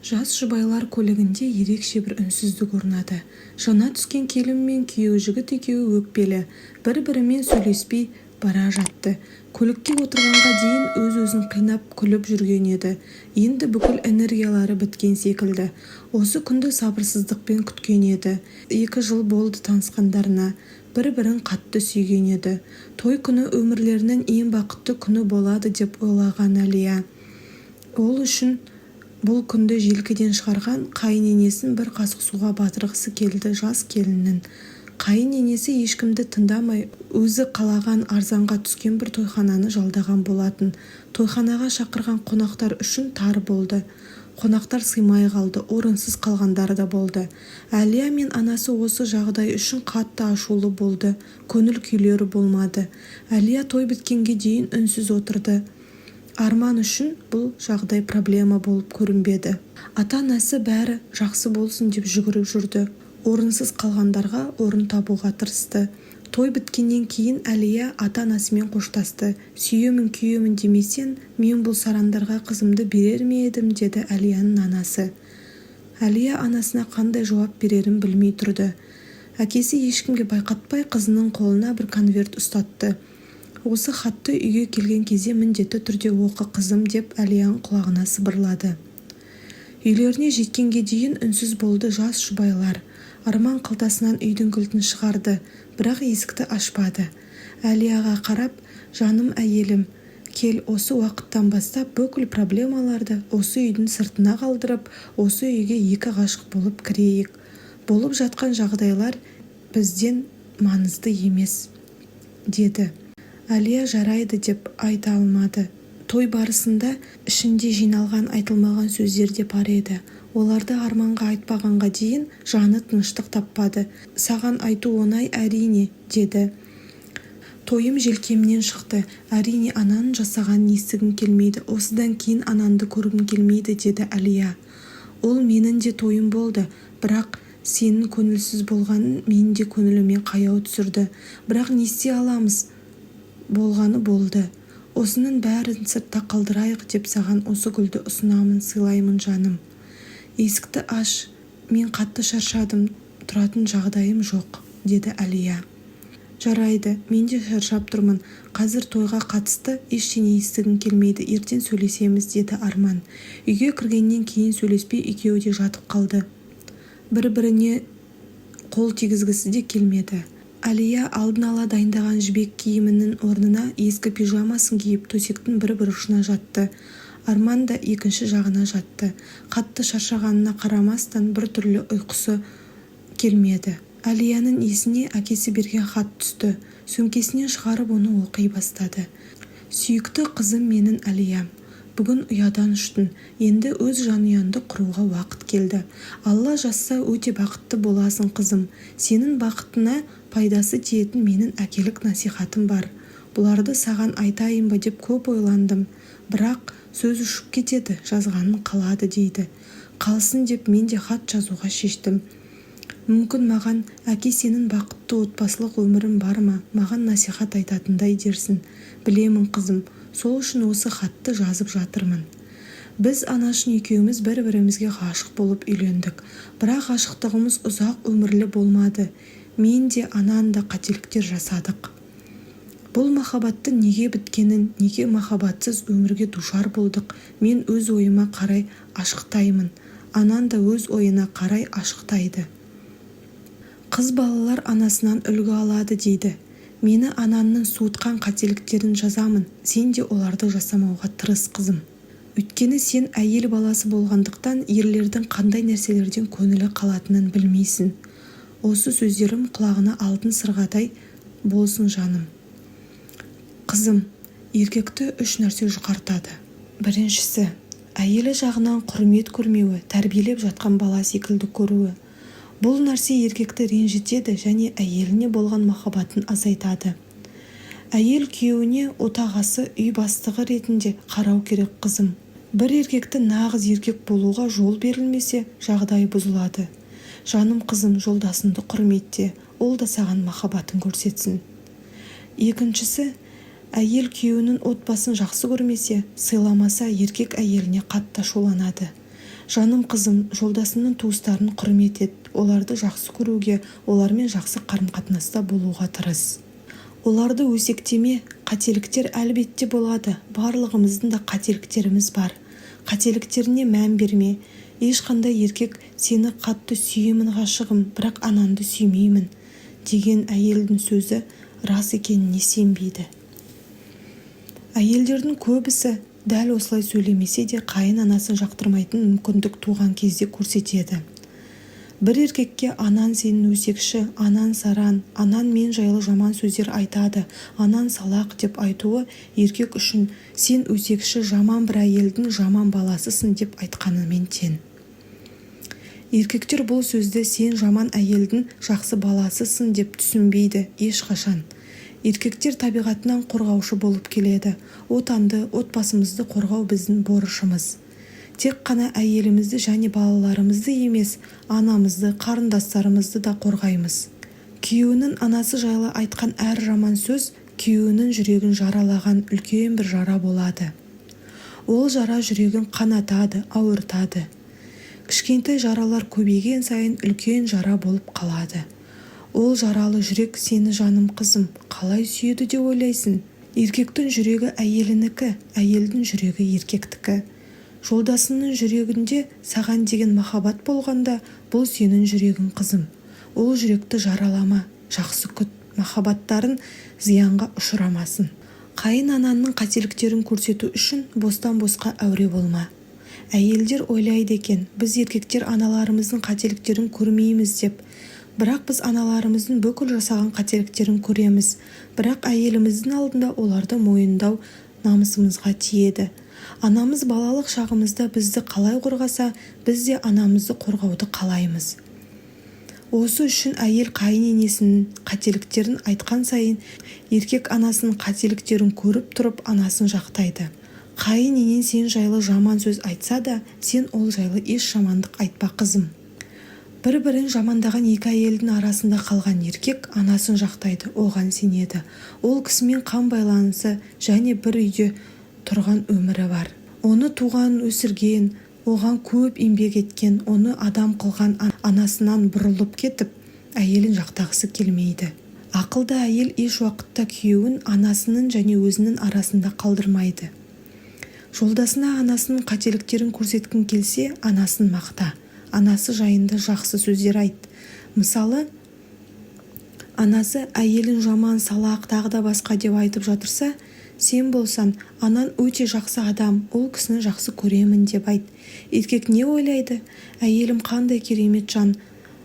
Жас жұбайлар көлігінде ерекше бір үнсіздік орнады. Жаңа түскен келін мен күйеу жігіт екеуі өкпелі, бір-бірімен сөйлеспей бара жатты. Көлікке отырғанға дейін өз-өзін қинап күліп жүрген еді. Енді бүкіл энергиялары біткен секілді. Осы күнді сабырсыздықпен күткен еді. 2 жыл болды танысқандарына. Бір-бірін қатты сүйген еді. Той күні өмірлерінің ең бақытты күні болады деп ойлаған Әлия. Ол үшін бұл күнді желкеден шығарған қайын енесін бір қасық суға батырғысы келді жас келіннің. Қайын енесі ешкімді тыңдамай, өзі қалаған арзанға түскен бір тойхананы жалдаған болатын. Тойханаға шақырған қонақтар үшін тар болды. Қонақтар сыймай қалды, орынсыз қалғандары да болды. Әлия мен анасы осы жағдай үшін қатты ашулы болды, көңіл күйлері болмады. Әлия той біткенге дейін үнсіз отырды. Арман үшін бұл жағдай проблема болып көрінбеді. Ата-анасы бәрі жақсы болсын деп жүгіріп жүрді. Орынсыз қалғандарға орын табуға тырысты. Той біткеннен кейін Әлия ата-анасымен қоштасты. «Сүйемін, күйемін демесең, мен бұл сарандарға қызымды берер ме едім?» – деді Әлияның анасы. Әлия анасына қандай жауап берерін білмей тұрды. Әкесі ешкімге байқатпай қызының қолына бір конверт ұстатты. «Осы хатты үйге келген кезде міндетті түрде оқы, қызым», – деп Әлияның құлағына сыбырлады. Үйлеріне жеткенге дейін үнсіз болды жас жұбайлар. Арман қалтасынан үйдің кілтін шығарды, бірақ есікті ашпады. Әлияға қарап: «Жаным әйелім, кел, осы уақыттан бастап бүкіл проблемаларды осы үйдің сыртына қалдырып, осы үйге екі ғашық болып кірейік. Болып жатқан жағдайлар бізден маңызды емес», – деді. Әлия «жарайды» деп айта алмады. Той барысында ішінде жиналған айтылмаған сөздер де бар еді. Оларды Арманға айтпағанға дейін жаны тыныштық таппады. «Саған айту оңай, әрине», – деді. «Тойым желкемнен шықты. Әрине, ананың жасағанын естігім келмейді. Осыдан кейін анаңды көргім келмейді», – деді Әлия. «Ол менің де тойым болды. Бірақ сенің көңілсіз болғаның менің де көңіліме қаяу түсірді. Бірақ не істей аламыз, болғаны болды. Осының бәрін сыртта қалдырайық деп саған осы гүлді ұсынамын, сыйлаймын, жаным. Есікті аш, мен қатты шаршадым, тұратын жағдайым жоқ», – деді Әлия. «Жарайды, мен де шаршап тұрмын. Қазір тойға қатысты ештеңе естігім келмейді, ертең сөйлесеміз», – деді Арман. Үйге кіргеннен кейін сөйлеспей екеуі де жатып қалды. Бір-біріне қол тигізгісі де келмеді. Әлия алдын ала дайындаған жібек киімінің орнына ескі пижамасын киіп, төсектің бір бұрышына жатты. Арман да екінші жағына жатты. Қатты шаршағанына қарамастан бір түрлі ұйқысы келмеді. Әлияның есіне әкесі берген хат түсті. Сөмкесінен шығарып, оны оқи бастады. «Сүйікті қызым менің Әлиям! Бүгін ұядан ұштың. Енді өз жанұяңды құруға уақыт келді. Алла жазса, өте бақытты боласың, қызым. Сенің бақытыңа пайдасы тиетін менің әкелік насихатым бар. Бұларды саған айтайын ба деп көп ойландым. Бірақ сөз ұшып кетеді, жазғаның қалады дейді. Қалсын деп мен де хат жазуға шештім. Мүмкін, маған «Әке, сенің бақытты отбасылық өмірің бар ма, маған насихат айтатындай?» дерсің. Білемін, қызым, сол үшін осы хатты жазып жатырмын. Біз анашың екеуміз бір-бірімізге ғашық болып үйлендік. Бірақ ғашықтығымыз ұзақ өмірлі болмады. Мен де, анаң да қателіктер жасадық. Бұл махаббаттың неге біткенін, неге махаббатсыз өмірге душар болдық, мен өз ойыма қарай ашықтаймын. Анаң да өз ойына қарай ашықтайды. Қыз балалар анасынан үлгі алады дейді. Мені анаңның суытқан қателіктерін жазамын, сен де оларды жасамауға тырыс, қызым. Өйткені сен әйел баласы болғандықтан, ерлердің қандай нәрселерден көңілі қалатынын білмейсің. Осы сөздерім құлағына алтын сырғадай болсын, жаным. Қызым, еркекті үш нәрсе жұқартады. Біріншісі – әйелі жағынан құрмет көрмеуі, тәрбиелеп жатқан бала секілді көруі. Бұл нәрсе еркекті ренжітеді және әйеліне болған махаббатын азайтады. Әйел күйеуіне отағасы, үй бастығы ретінде қарау керек, қызым. Бір еркекті нағыз еркек болуға жол берілмесе, жағдай бұзылады. Жаным қызым, жолдасыңды құрметте, ол да саған махаббатын көрсетсін. Екіншісі – әйел күйеуінің отбасын жақсы көрмесе, сыйламаса, еркек әйеліне қатты ашуланады. Жаным қызым, жолдасыңның туыстарын құрмет ет, оларды жақсы көруге, олармен жақсы қарым-қатынаста болуға тырыс. Оларды өсектеме. Қателіктер әлбетте болады, барлығымыздың да қателіктеріміз бар. Қателіктеріне мән берме. Ешқандай еркек сені қатты сүйемін ғашығым, бірақ анаңды сүймеймін деген әйелдің сөзі рас екеніне сенбейді. Әйелдердің көбісі дәл осылай сөйлемесе де қайын анасын жақтырмайтынын мүмкіндік туған кезде көрсетеді. Бір еркекке анаң сенің өсекші, анаң сараң, анаң мен жайлы жаман сөздер айтады, анаң салақ деп айтуы еркек үшін сен өсекші, жаман бір әйелдің жаман баласысың деп айтқанымен тең. Еркектер бұл сөзді сен жаман әйелдің жақсы баласысың деп түсінбейді ешқашан. Еркектер табиғатынан қорғаушы болып келеді. Отанды, отбасымызды қорғау біздің борышымыз. Тек қана әйелімізді және балаларымызды емес, анамызды, қарындастарымызды да қорғаймыз. Күйеуінің анасы жайлы айтқан әр жаман сөз күйеуінің жүрегін жаралаған үлкен бір жара болады. Ол жара жүрегін қанатады, ауыртады. Кішкентай жаралар көбейген сайын үлкен жара болып қалады. Ол жаралы жүрек сені жаным қызым, қалай сүйеді деп ойлайсың? Еркектің жүрегі әйелінікі, әйелдің жүрегі еркектікі. Жолдасыңның жүрегінде саған деген махаббат болғанда, бұл сенің жүрегің қызым. Ол жүректі жаралама, жақсы күт, махаббаттарын зиянға ұшырамасын. Қайын анаңның қателіктерін көрсету үшін бостан-босқа әуре болма. Әйелдер ойлайды екен, біз еркектер аналарымыздың қателіктерін көрмейміз деп. Бірақ біз аналарымыздың бүкіл жасаған қателіктерін көреміз. Бірақ әйеліміздің алдында оларды мойындау намысымызға тиеді. Анамыз балалық шағымызда бізді қалай қорғаса, біз де анамызды қорғауды қалаймыз. Осы үшін әйел қайын енесінің қателіктерін айтқан сайын, еркек анасының қателіктерін көріп тұрып анасын жақтайды. Қайын енең сен жайлы жаман сөз айтса да, сен ол жайлы еш жамандық айтпа қызым. Бір-бірін жамандаған екі әйелдің арасында қалған еркек анасын жақтайды, оған сенеді. Ол кісімен қан байланысы және бір үйде тұрған өмірі бар. Оны туған, өсірген, оған көп еңбек еткен, оны адам қылған анасынан бұрылып кетіп, әйелін жақтағысы келмейді. Ақылды әйел еш уақытта күйеуін анасының және өзінің арасында қалдырмайды. Жолдасына анасының қателіктерін көрсеткің келсе, анасын мақта. Анасы жайында жақсы сөздер айт. Мысалы, анасы әйелін жаман, салақ, тағы да басқа деп айтып жатырса, сен болсаң, анаң өте жақсы адам, ол кісіні жақсы көремін деп айт. Еркек не ойлайды? Әйелім қандай керемет жан,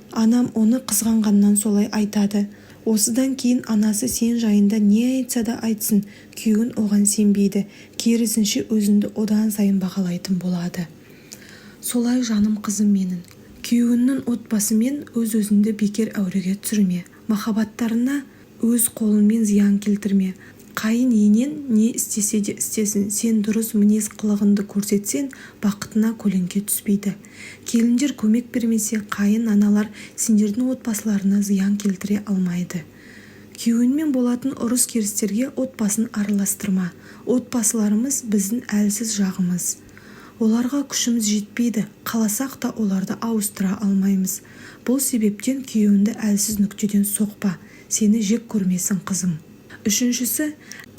анам оны қызғанғаннан солай айтады. Осыдан кейін анасы сен жайында не айтса да айтсын, күйеуің оған сенбейді, керісінше өзіңді одан сайын бағалайтын болады. Солай жаным қызым менің. Күйеуіңнің отбасымен өз-өзіңді бекер әуреге түсірме. Махаббаттарына өз қолыңмен зиян келтірме. Қайын енең не істесе де істесін, сен дұрыс мінез қылығыңды көрсетсең, бақытына көлеңке түспейді. Келіндер көмек бермесе, қайын аналар сендердің отбасыларына зиян келтіре алмайды. Күйеуіңмен болатын ұрыс-керістерге отбасын араластырма. Отбасыларымыз біздің әлсіз жағымыз. Оларға күшіміз жетпейді, қаласақ та оларды ауыстыра алмаймыз. Бұл себептен күйеуіңді әлсіз нүктеден соқпа, сені жек көрмесін қызым. Үшіншісі,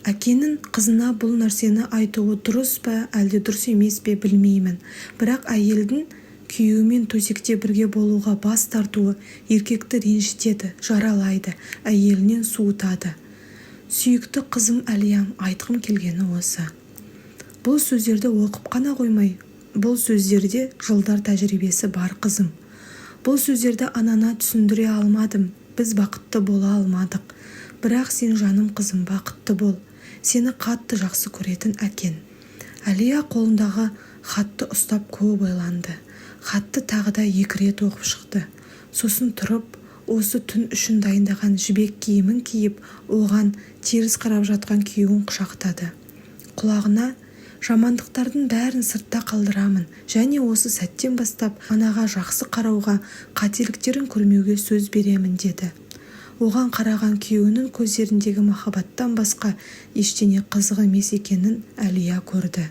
әкенің қызына бұл нәрсені айтуы дұрыс па, әлде дұрыс емес пе білмеймін. Бірақ әйелдің күйеуімен төсекте бірге болуға бас тартуы еркекті ренжітеді, жаралайды, әйелінен суытады. Сүйікті қызым Әлиям, айтқым келгені осы. Бұл сөздерді оқып қана қоймай, бұл сөздерде жылдар тәжірибесі бар қызым. Бұл сөздерді анана түсіндіре алмадым, біз бақытты бола алмадық. Бірақ сен жаным қызым бақытты бол. Сені қатты жақсы көретін әкең. Әлия қолындағы хатты ұстап көп ойланды. Хатты тағы да екі рет оқып шықты. Сосын тұрып, осы түн үшін дайындаған жібек киімін киіп, оған теріс қарап жатқан күйеуін құшақтады. Құлағына жамандықтардың бәрін сыртта қалдырамын және осы сәттен бастап анаға жақсы қарауға, қателіктерін көрмеуге сөз беремін деді. Оған қараған күйеуінің көздеріндегі махаббаттан басқа ештеңе қызық емес екенін Әлия көрді.